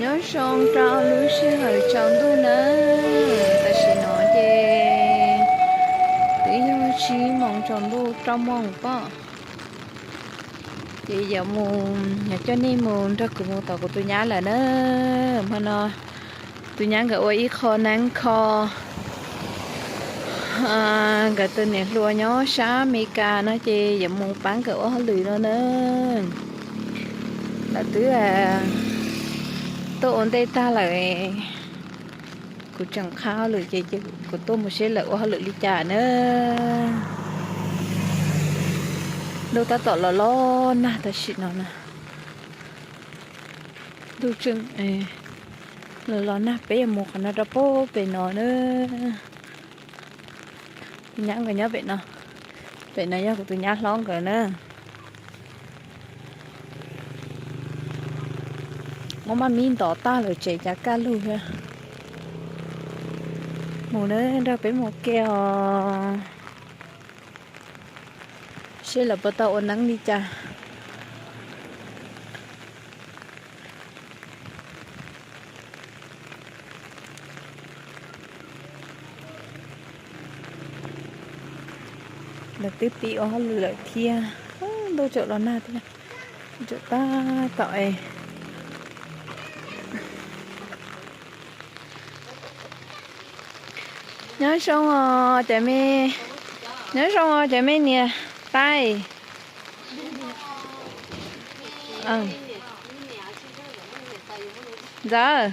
Nyob zoo rau lub sij hawm tsaus ntuj nawb, tam sim no ces twb yog tsib moos tsaus ntuj rau moos pob. Ces yuav mus, yuav coj nej mus nrog kuv mus tom kuv tus nyab lawm na. Hmo no tus nyab nkawd ua ib qho neeb kho nkawd tus niam hluas nyob sab Amelikas no ces yuav mus pab nkawd ua hauj lwm no na. Lawv twb tuaj ua ntej tag lawm, kuv tseem qhab hauj lwm ces kuv tuaj mus seb lawv ua hauj lwm li cas na. Ntuj tab tom los los nag tam sim no na. Ntuj tseem los los nag, peb yuav mus qhov no rau pem no na. Tus nyab nkawd nyob pem no, pem no yog kuv tus nyab hlob nkawd na. Muab maj mib ntov tag lawm tsev cas kaj lug thiab. Mus na, nrog peb mus ke os. Seb lawv puas tau ua neeb li cas. Lawv twb pib ua hauj lwm lawm thiab. Ntuj tseem los nag thiab, tseem tab tom es. Nyob zoo os cov me, nyob zoo os cov me niam tais. Ntxawm,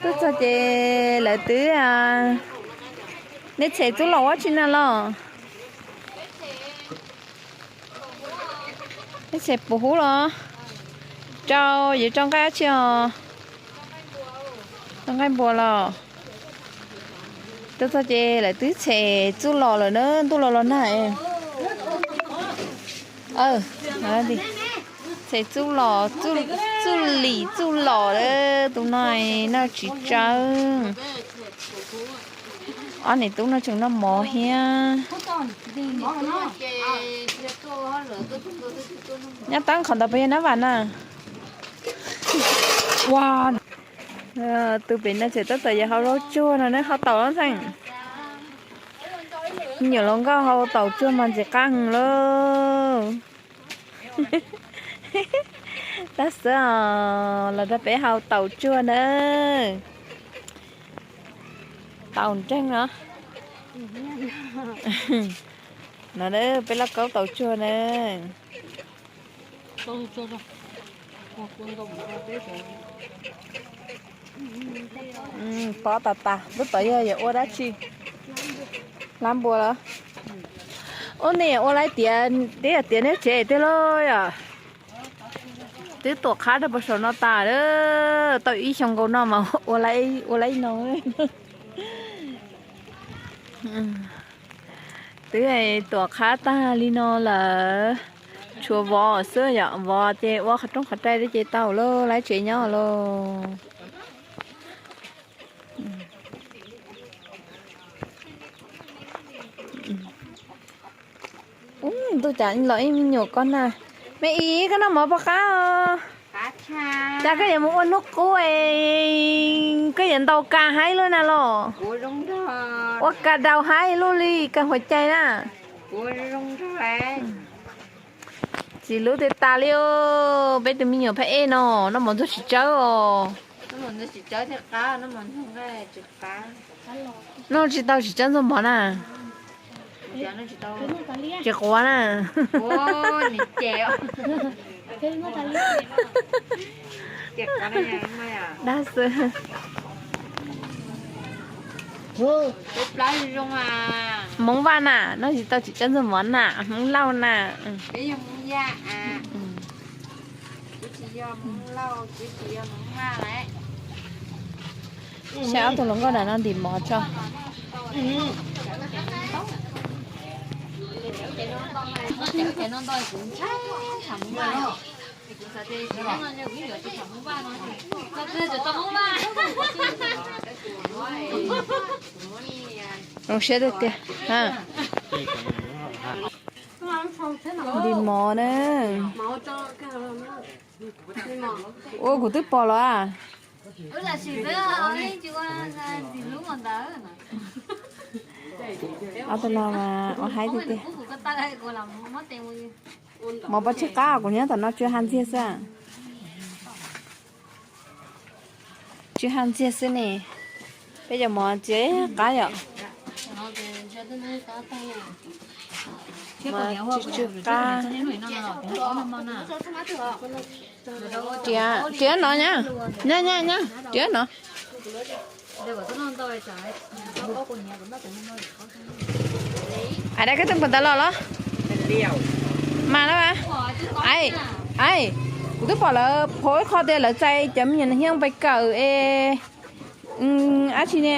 tuaj txog ces lawv twb, neb tshem txuj lom ua tsi na los? Neb tshem puv hub los? Rau, yuav rau nqaij dab tsi os? Rau nqaij npua los? Tuaj txog ces lawv twb tshem txuj lom lawm na, ntuj los los nag. Tshem txuj lom, txuj lim txuj lom, tus no noj tsis tsawg. Ob niam tub no tseem noj mov thiab. Nyob tab qhov ntawd puas yog Nab Vam na? Ua, tus pem no tseem tab tom yuav hau zaub tsuag no, neb hau taus los txheej. Me nyuam hluas nkauj hau taus tsuag mas ntxim qab heev lauj. Tab sis os, los nrog peb hau taus tsuag na. Taus nreeg no. No na, peb loj kaub taus tsuag na. Pob tas tas, lub tod yog yuav ua dab tsi? Hlab npua los? Ub, nej ua laiv tiav, twb yog tiav neb tsev twb lauj yom? Twb tuam qhab rau puag saum no tas, tau ib xyoo nkaus no mas ua laiv no. Twb tuam qhab tag li no lawm, tshuav vov xwb yom, vov ces ua qhov rooj qhov rai ces tau lauj, laiv tsev nyob lauj. Ub, ntuj cas los ib me nyuam ko na. Me Iv, koj noj mov puas qab os? Cas koj yuav mus ua hnub qub es koj yuav ntaus kas haib luaj na los? Ua kas daus haib luaj li, kas huam cai na. Txiv lub tes tas li os, peb tus me nyuam phab ej no, noj mov ntxuag tsis tsawb os. Noj tsis tau tsis tsawb ntxuag mov na. Tsis quav na. Dab xwb. Hmoob Vaj na, noj tsis tau tsis tsawb ntxuag mov na, Hmoob Lauj na. Saib ob tug hluas nkauj nram no ntim mov tso. Zoo siab tiag tiag. Ntim mov na. Ua kuv twb pom los a. Ob tug no mas ua haib tiag tiag. Mov pov tseg qab, kuv nyob tom no tsw ha ntxiag xwb. Tsw ha ntxiag xwb ne. Peb cov mov txias qab yom. Tsw tsw qab. Riam, riam no nyab, nyab nyab nyab, riam no. Ai, dab koj twb puas tas los los? Mas na, ai, ai, kuv twb pom lawv post ib qho tias lawv txais cov me nyuam Hmoob pais kawm es dab tsi ne,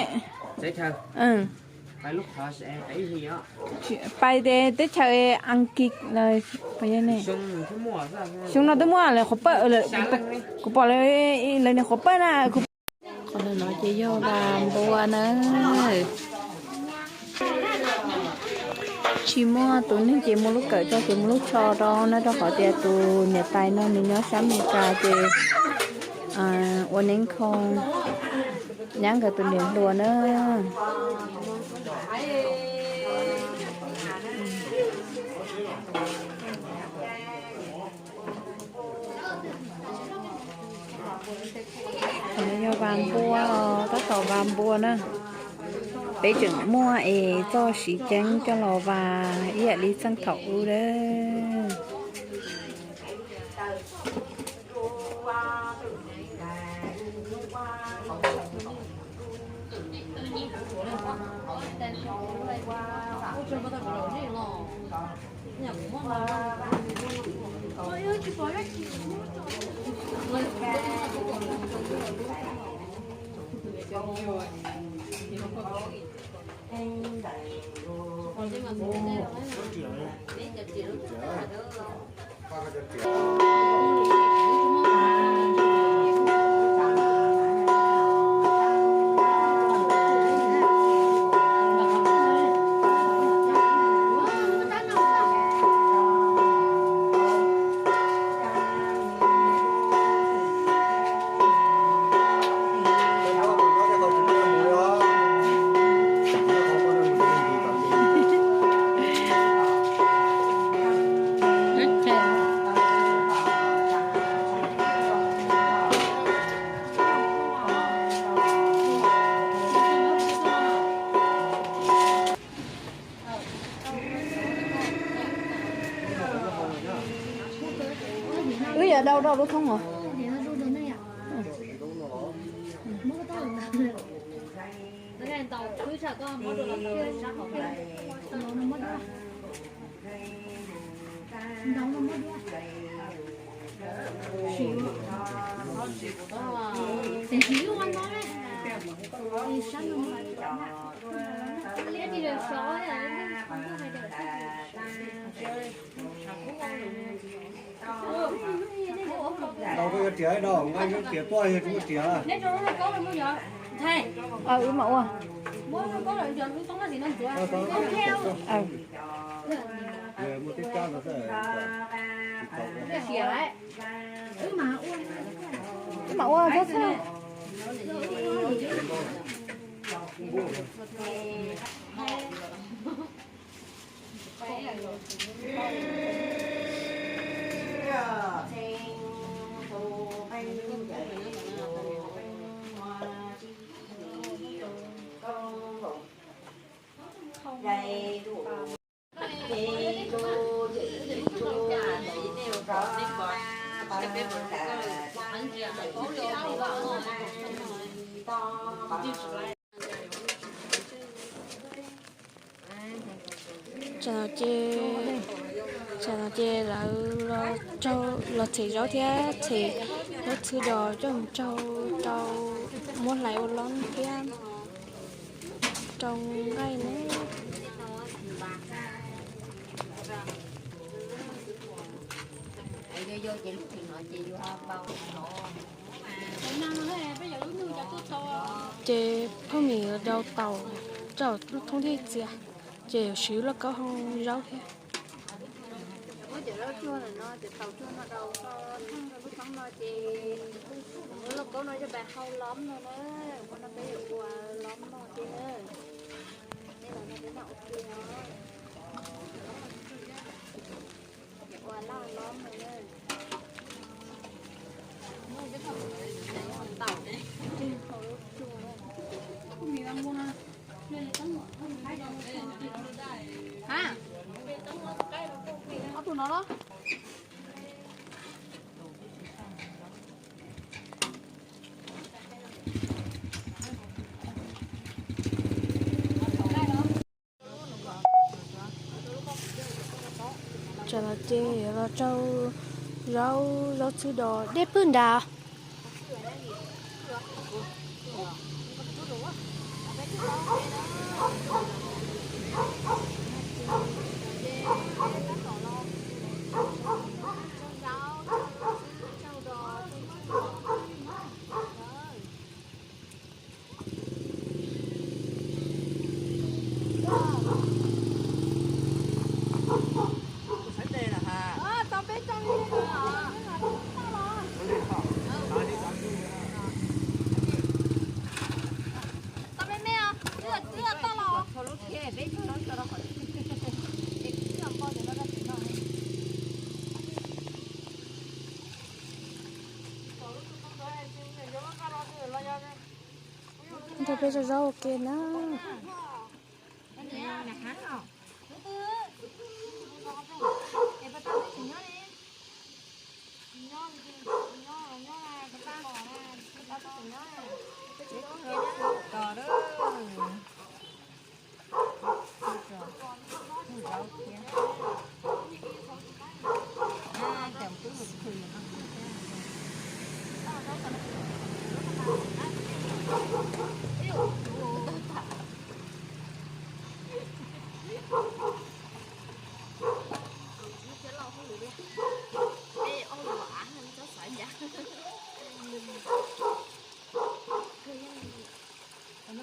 pais teb chaws Askiv los, xyoo no twb muaj lawv qhuav pawj, kuv pom lawv niag qhuav pawj na. Qhov no ces yog vas npua na. Tsis muaj tus neeg ces muaj lub kawm tso ces muaj lub tsho rau na, rau qhov tias tus niam tais no nws nyob sab Amelikas ces ua neeb khoo nyab nkawd tus niam hluas na. Qhov no yog vas npua, tab tom vas npua na. Peb tseem muaj es txoj siv ceeb coj los vas ib yam li txheej thaum ub lawm. Wb yuav dau rau lub thoob os. Wb mam ua. Wb mam ua txhob txhawj. Tsam no ces, tsam no ces lawv los txhem zaub thiab txhem zaub txhwb dos coj mus tsau rau, muab hlais ua loj thiab rau nqaij na. Ces phooj ywg rau taus, rau lub thoob thiaj txias, ces yuav siv lauj kaub hau zaub thiab. Cov zaub tsuag ntawm no, cov taum tsuag no rau koj theej rau lub roob no ces muab lauj kaub no coj pais hau lom no na. Ua no peb yuav ua lom no ces na. Nej los no peb mam ua ke os. Yuav ua laj lom no na. Taum hau lub tsuag na. Ha, ob tug no los. Tsam no ces los rau zaub, zaub txhwb dos dej pwg nrad. Nrog peb zov zaub ua ke na.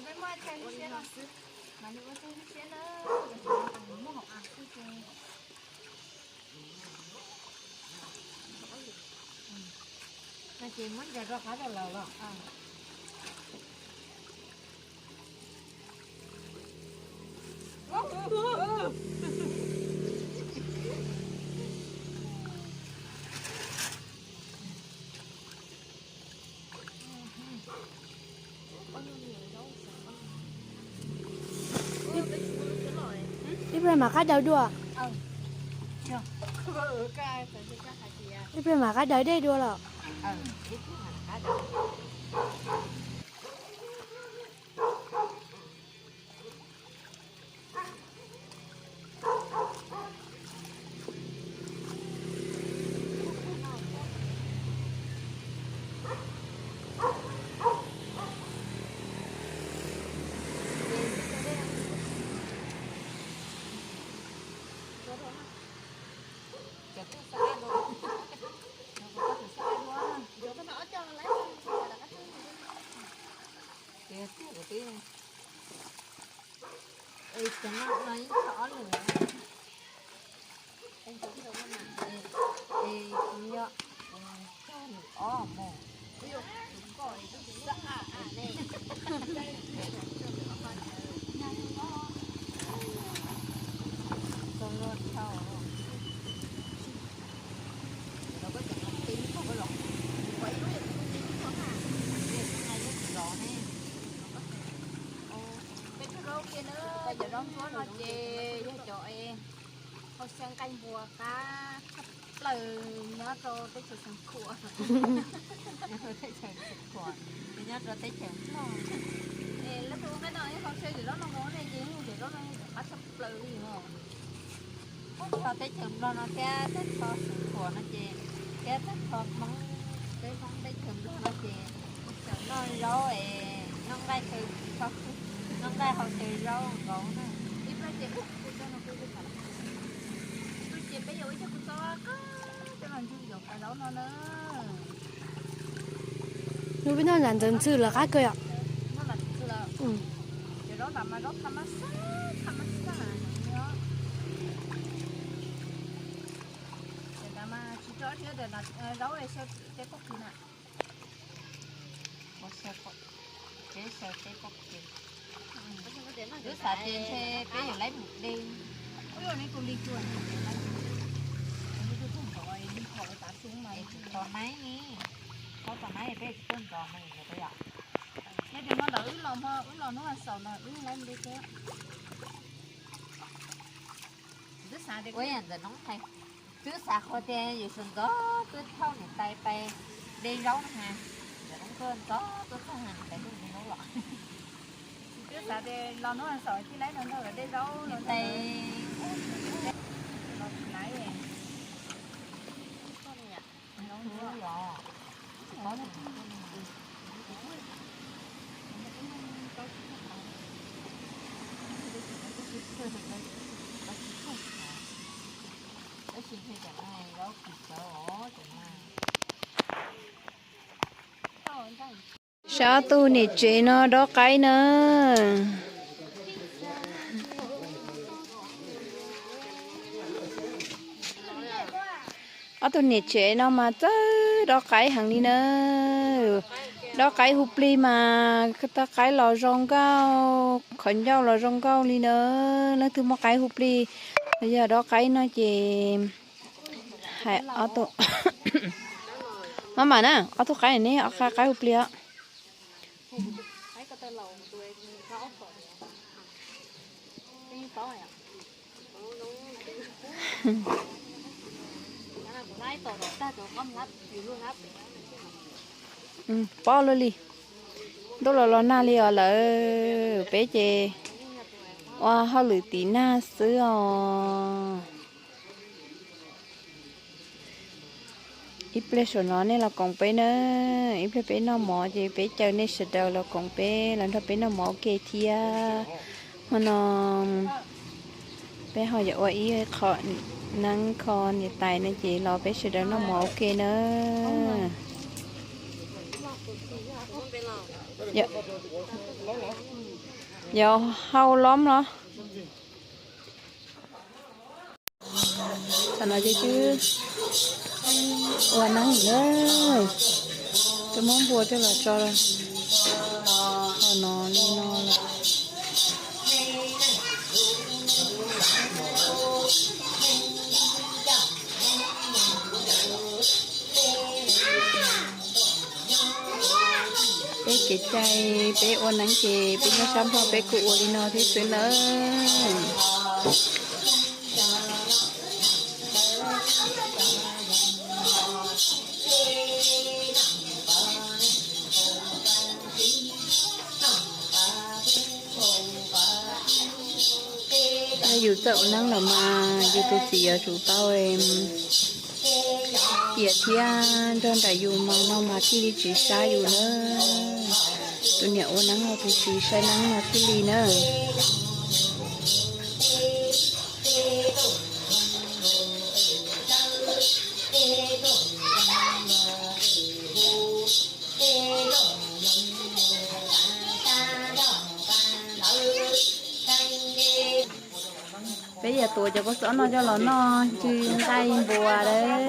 Peb muaj chaw lub siab no xwb, mas nws ua chaw lub siab na, muaj hauv av xwb ces. No ces muab ntsaws rau qab rau lawm los. Ib pliag mam qab daws dua. Ib pliag mam qab daws dej dua los. Es cov no no yeej txog ob lwm. Es kuv yog cog lwm ob mus. Tau luag dhau. Los koj cov no tib thaum koj los, ua ib lub yam li tib thaum na, es xyoo no yog tsis los ne. Peb cog zaub ua ke na, cov zaub ntsuab no ces yog cov es hauv xyaw nqaij npua qab tshaj plaws nyob rau teb chaws Xeev Khuam. Nyob rau teb chaws Xeev Khuam, nyob rau teb chaws Nplog. Es lawv tus nqaij no hauv xyaw cov zaub no mus ne ces yog cov zaub no yog cov qab tshaj plaws li os. Tag nrho teb chaws Nplog no thiab tag nrho Xeev Khuam no ces, thiab tag nrho Hmoob, peb Hmoob teb chaws Nplog no ces noj zaub es noj nqaij, noj nqaij hauv xyaw zaub nkaus na. Ib pliag ces, ib pliag ces peb yuav ib tug kua txob qab, peb mam ntsug cov zaub no na. Nws peb noj nram ntxawv ntxhw lawv qab kawg yom. Cov zaub nram mas zaub tham mas xaj, tham mas xaj. Mas tsis tso thiab, zaub xyaw teb pob kws na. Peb xyaw teb pob kws. Twb xav tias ntshe peb yuav laib mus de. Ua li tus li cua, tus li cua ntov, tos naib, tos naib peb tsis tuaj ntov no yom. Yog tias hmo ntawd wb los, wb los hnub xaum no wb laib mus de thiab. Ua yam ntawm noob hais, twb xav qhov tias yuav sawv ntxov tuaj thauj niam tais pais de zaub no ha, ntawm noob tuaj ntxov tuaj thauj niam tais tuaj de zaub los. Twb xav tias los hnub xaum thiaj laib no nrog lawv de zaub los tais. Saib ob tug niam tsev no dob qaib na. Ob tug niam tsev no mas txawj dob qaib heev li na. Dob qaib hu plig mas tau qaib los zoo nkauj, qhov ncauj los zoo nkauj li na. Leej twg muaj qaib hu plig, yog dob qaib no ces hais ob tug, maj mam na, ob tug qaib ne, ob qha qaib hu plig os. Pob luaj li, ntuj los los nag li os lawm, peb ces ua hauj lwm tiv nag xwb os. Ib pliag saum no nej los koom peb na, ib pliag peb noj mov ces peb caw nej sawv daws los koom peb los nrog peb noj mov ua ke thiab. Hmo no peb ho yuav ua ib qho neeb kho niam tais no ces los peb sawv daws noj mov ua ke na. Yog hau lom los. Tam no ces twb ua neeb lawm, twb muab npua coj los tso hauv no li no lawm. Peb kev cai, peb ua neeb ces peb nyob sab Nplog peb kuj ua li no thiab xwb nawb. Yus txawj ua neeb los mas yus tus txiv yuav tsum tau tiam thiab nrog nraim yus mas no mas thiaj li tsis sab yus na. Tus niam ua neeb los tus txiv saib neeb no thiaj li na. Peb yuav tuav cov kua txob no coj los noj ntsw nqaij npua lawm.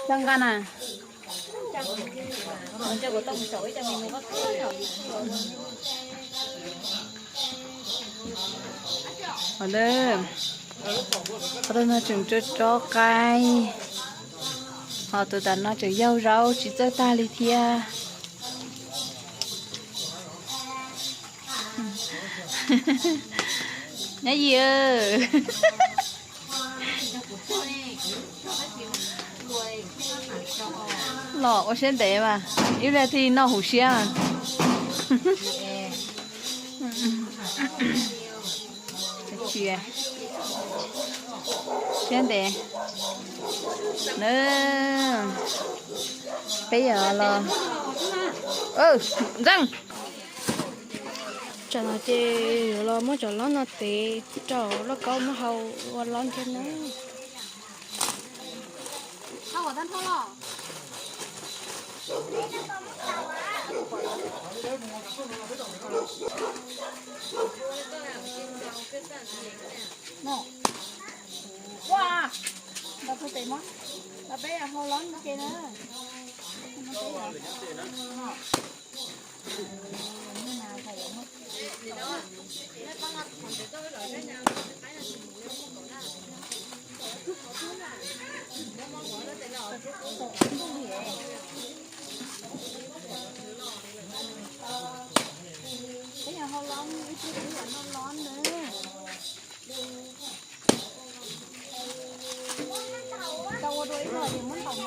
Txog nqa na. Qhov no tseem tso qaib, ho tus tam no tseem yaug zaub tsis txawj tag li thiab. Nyab Yis, los ua siab ntev mas ib pliag thiaj noj huv siab. Siab ntev na. Peb yog los ntxeej. Tsam no ces yuav los muab cov lob no tev rau lauj kaub muab hau ua lob ntseg na. Ua, nta pug tes mog, nta peb hau lob ke na. Peb yog hau lob, ib tug peb yog hau lob na. Tau ua dua ib los yus muab ntaus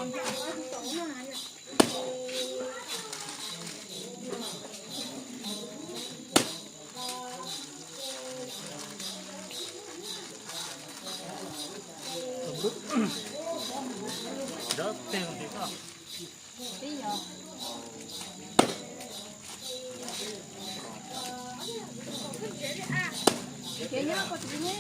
no. Ib yog. Kev nyob koj tsis ne.